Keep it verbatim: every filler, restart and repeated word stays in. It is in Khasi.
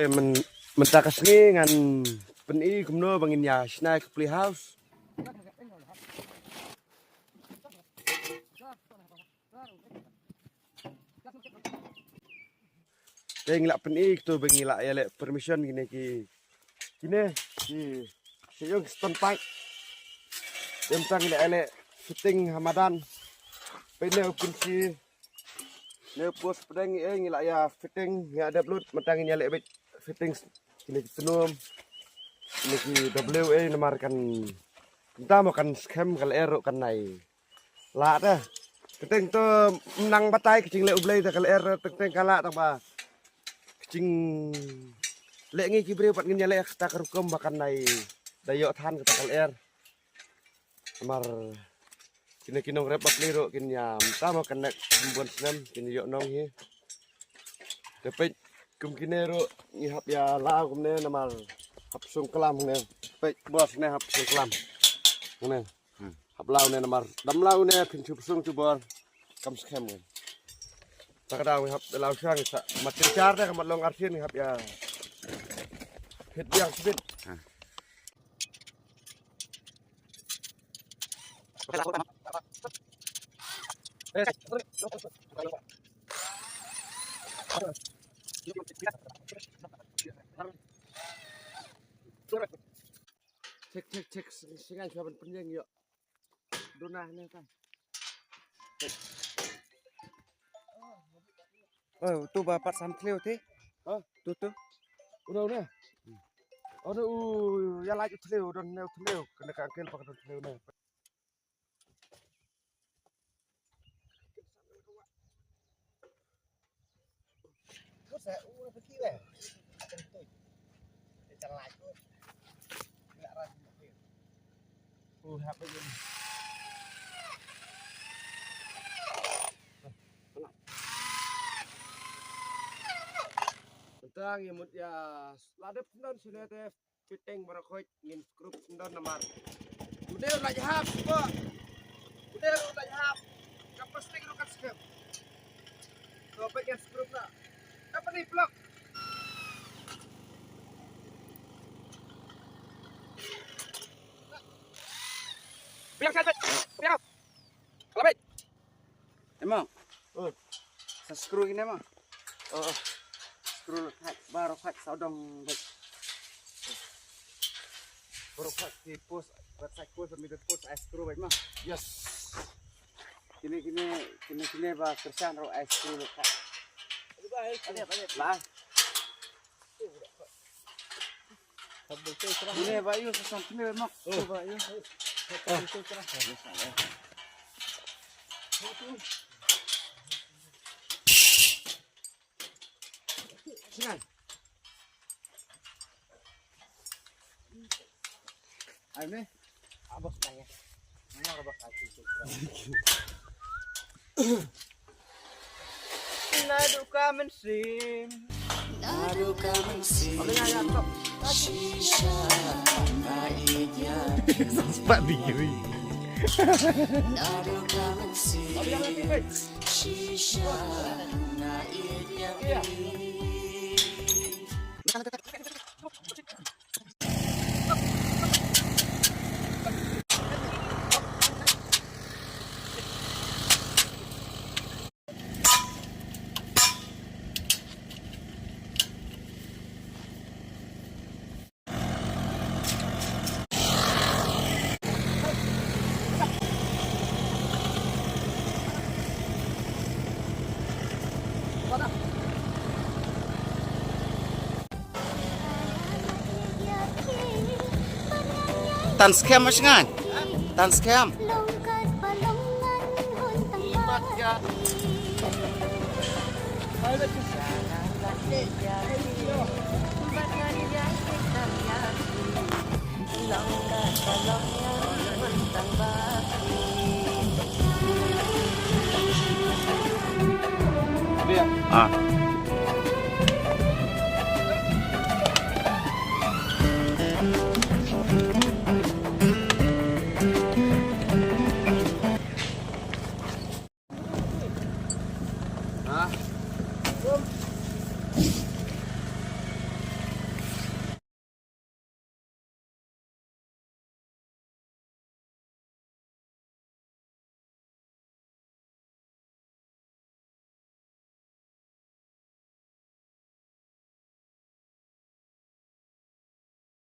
Eh, men-, mynta ka sngi ngan pyni kumno ba ngin ïa shna ïa ka playhouse. Te ngi la pyni kito ba ngi la ïa leh permission kine ki, kine ki, ki ïong stone pipe. Te mynta ngi la ïa leh fitting ha madan. Peit ne u kynsi, ne u post pdeng, eh, ngi la ïa fitting, ngi la dep lut, mynta ngin ïa leh beit fitting kine ki tnum, kine ki W A, namar kan, mynta mo kan skhem ka lyer ruh kan nai lah te. Teng teng to nang batai ka jingleh U Blei te ka lyer teng teng ka lah, tang ba ka jingleh ngi ki briew pat ngin ïa leh kata ka rukom ba kan nai da ïoh than kata ka lyer. Namar kine ki nongrep bapli ruh kin ïa mynta mo kan nek bun snem kin ïoh nong hi. Te peit kum kine ruh ngi hap ïa law kumne namar hap sung klam ne. Peit bor ne hap sung klam. Kumne. Hmm. Hap law ne namar dam law ne phin shu sung shu bor kam skhem ne. Ta ka daw ngi hap law shang sa mat tir char ne ka mat long arsien ngi hap ïa. Hit biang sbit. Hmm. Check, check, check. Singai shuwa ban pynïeng ïoh. Duna ne ta. Oh, tu ba pat sam thliew te. Ha? Tu tu. Uno ne. Uno u ïa lai u thliew, don ne u thliew. Kena ka angkel pa ka don thliew ne. Tang ïa mut ïa la dep sendon sini te. Fitting baroh khoit ngin screw sendon namar. Udah la jahap ko. Udah la jahap. Ka plastik ruh kan skhem. Ko pek ngin screw na. Apa ni plok? Biar kan. Biar. Kalau baik. Emang. Oh. Sa screw kine emang. Oh. Screw lut hai, baroh hai sa dong beit. Baroh hai ki post, baroh hai post, middle post, ai screw beit emang. Yes. Kine, kine, kine, kine ba kyrshan ruh ai screw lut hai. Lah. Ini ba yu sa song kine mo. Oh. Ba yu. Oh. Singai. Ai me. Abos nanya. Nanya abos aku. Naduh ka mynsiem. Naduh ka mynsiem. Shisha na ija. Sempat diri. Naduh ka mynsiem. Shisha na ija. Tan skhem mas ngan. Tan skhem. Ah.